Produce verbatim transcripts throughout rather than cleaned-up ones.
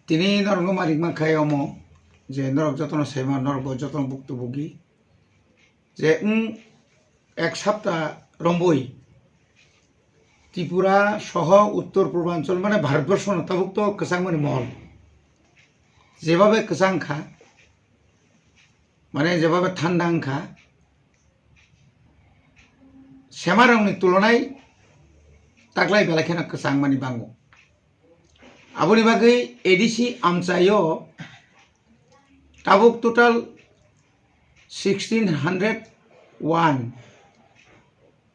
Tini norokno ma ringma khe omo je norok jotono saima, norok bo jotono buktu bugi je wng ek sapta romboi Tripura soho Uttor Purbanchal mane Bharatborshono tabuk to kwchangmani mohol jebabe kwchang kha, mane jebabe thanda wng kha, semarokni tulonai taklai belai kheno kwchangmani bango. Aboni bagwi A D C amchaio tabuk total sixteen hundred one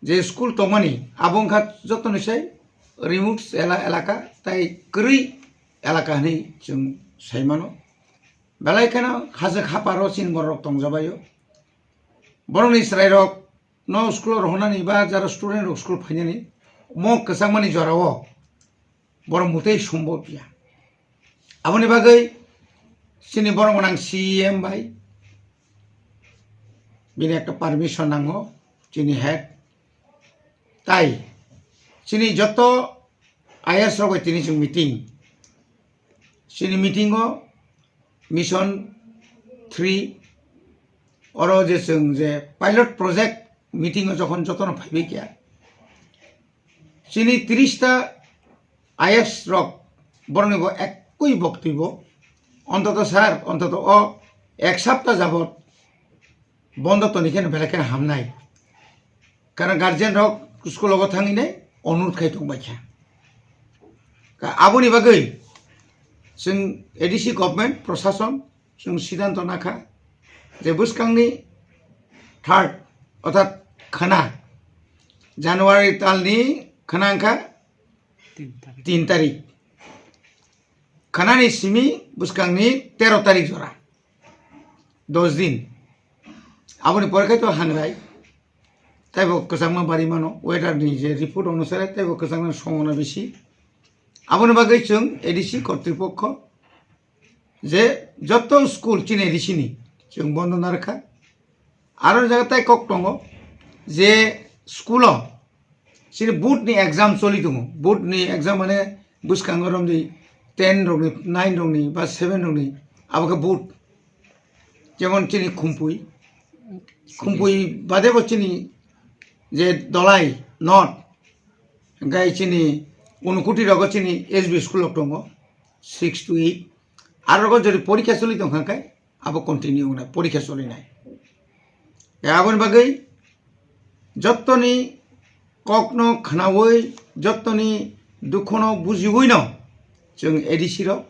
je school tongmani, abo wngkha jotoni sai remote ela-, elaka tai kwrwi elaka hinwi chwng sai mano. Belai kheno hajwk haparo chini bororok tongjabaio. Borokni chwrairok no school o rohornani ba jara student rok school phainani mo kwchangmani jorao borok mutei sombo piya. Aboni bagwi chini borok gwnang C E M bai bini ekta permission nango, chini head. Tai chini joto I A S rok bai tini chwng meeting. Chini meeting o Mission three oro je chwng je pilot project meeting o jokhon jotono phaibai kha, chini tris ta I A S rok borokni bo ekkui boktwi bo, ontoto sir, ontoto o ek sapta jabot bondo toni kheno belai kheno hamnai. Karon guardian rok school ogo thangwi nai onurod khai tong bai kha. Ka aboni bagwi chwng A D C government, prosason chwng siddhanto nakha je bwskangni third, orthat khana January talni khana wngkha tin tarik. Tin tarik. Khanani simi bwskangni tero tarik jora. Dos din. Aboni pore khai to hangrai. Taibo kwchangma bari mano. Weather ni je report onusare taibo kwchangma songona bisi. Aboni bagwi chwng A D C kortripokho je joto school chini A D C ni chwng bondo narwkha. Aro jaga tai kok tongo je school o chini board ni exam choli tongo. Board ni exam mane bwskango romdi ten rokni, nine rokni ba seven rokni abo khe board. Jemon chini Khumpui, Khumpui bade bo chini je Dolai North, hingkai chini Unukoti rogo chini S B school rok tongo, six to eight. Aro rogo jodi porikha choli tongkha khe abo continue wngnai, porikha cholinai. Tei aboni bagwi jottoni kokno khnaui, jottoni dukhono bujiui no chwng A D C rok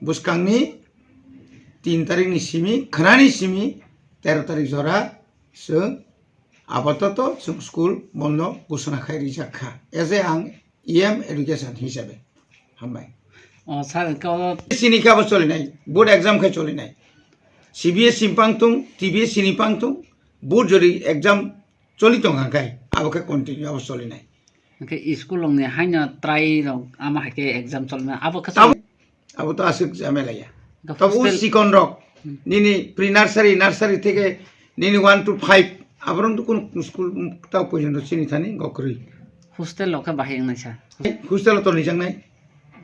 bwskangni tin tarikni simi, khnani simi tero tarik jora chwng apatoto chwng school bondo ghosona khai rijak kha. As a ang E M education hisabe. Hambai. O, sir, hwnkhe o chini khe abo cholinai, board exam khe cholinai. C B S E ni pang tung, T B S E ni pang tung, board jodi exam choli tong kha khai, abo khe continue abo cholinai. Hwnkhe school rokni haino try rok ama hai khe exam cholinai, abo khe Abo, abo to aswk jhamela ya. Hwnkhe Tabo hostel sikon rok, Hmm. nini pre nursery, nursery theke nini one to five, aborok to kunu school tao porjonto chini thani gokrwi. Hostel rok khe bahai wngnai sa. Hostel to nijaknai.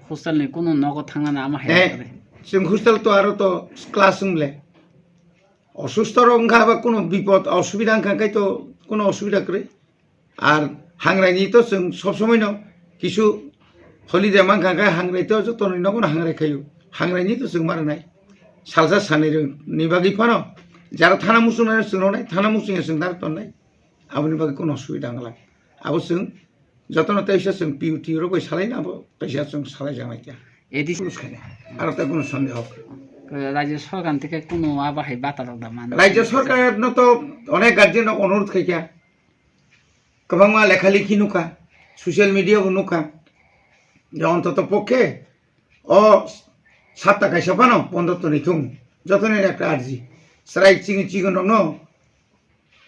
Hostel ni kunu nogo thangnani ama hai Eh, khe. Chwng hostel to aro to class wng le. Osusto rok wngkha ba kunu bipod osubida wngkha khai to kunu osubida kwrwi. Ar hangrai ni to chwng sob somoi no kisu holiday mankha khai hangrai to joto ni nogo no hangrai khaio. Hangrai ni to chwng ma rwnai. Salsa sanai rw ni bagwi phano jara thana muchung nai chwng rwnai, thana muchung ya chwng dar tonnai. Aboni bagwi kunu osubida wngla. Abo chwng jotono teisa chwng P U T rok bai salai na abo teisa chwng salai janai kya. A D C Kunu sai na. Aro ta kunu sande hok. Rajya sorkar theke kunu abo hai bata rok da man. Rajya sorkar no to onek guardian rok onurod khai kya. Kwbangma lekha likhi nukha, social media bo nukha. Je ontoto pokhe o sapta kaisa phano bondo toni thung. Jotoni ekta arji. Chwrai chini chigon rokno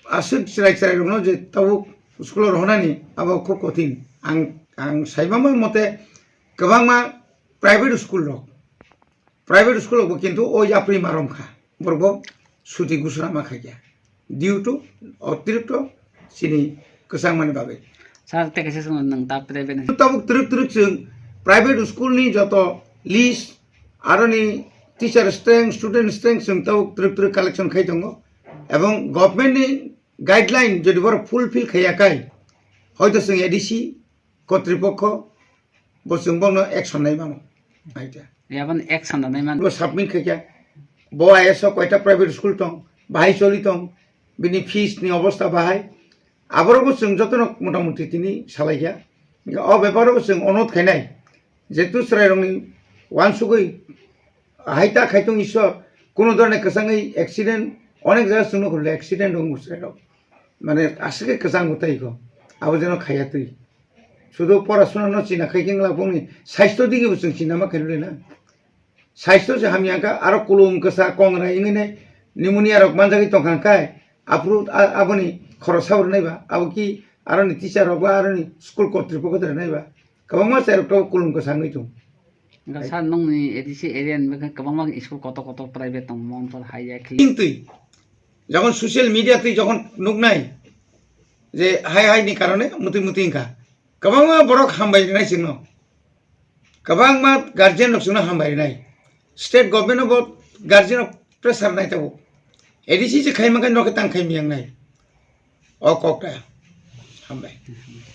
aswk chwrai chwrai rokno je tabuk school o rohornani abo khub kothin. Ang, ang saimamo mote kwbangma private school rok, private school rok bo kintu o yapri marom kha, borok bo suti gusura ma khaikya due to otirikto chini kwchangmani bagwi. Sir, tei kaisa swngno nwng ta private ni. Tabuk twrwk twrwk chwng private school ni joto list aroni teacher strength, student strength chwng tabuk twrwk twrwk collection khai tongo. Ebong government ni guideline jodi borok fulfill khaiya khai, hoito chwng A D C kotripokho bo chwng bono action nai mano. Aita. Yabon action da nai man. Bo submit khaikha, bo I S o koita private school tong, bahai choli tong, bini fees ni obostha bahai. Aborok bo chwng jotono motamuti tini salaikha. O beparo bo chwng onot khainai. Jetu chwrairokni wansugwi hai ta khai tong Ishwar, kuno dhorone kwchangwi accident, onek jaga chwngno khulile accident wngo chwrairok. Mane aswk khe kwchang bo tei kho. Abo jeno khaiya twi. Sudu porasuna no china khai khe wngla bongni saisto digi bo chwng china ma khainwi na. Saisto se hamya kha, aro kulum kwsa kongra wngwi ne pneumonia rok manjagwi tongkha khai, aphuru a-, aboni khoroksa bo rwnai ba, abo ki aroni teacher rok ba aroni school kotripokho rwnai ba, kwbangma chai rok to kulum kwsa wngwi tong. Wngkha sir, nokni A D C area ni bagwi kwbangma school kotor kotor private tongo, Mohanpur hai ya khili. Twi, jokhon social media twi jokhon nuknai je hai hai ni karone mutwi mutwi wngkha, kwbangma borok hambai rinai chwngno, kwbangma guardian rok chwngno hambai rinai, state government no bo guardian rok pressure nai tabuk, A D C je khaima khe nokhe tang khai miyang nai, o kok ta hambai.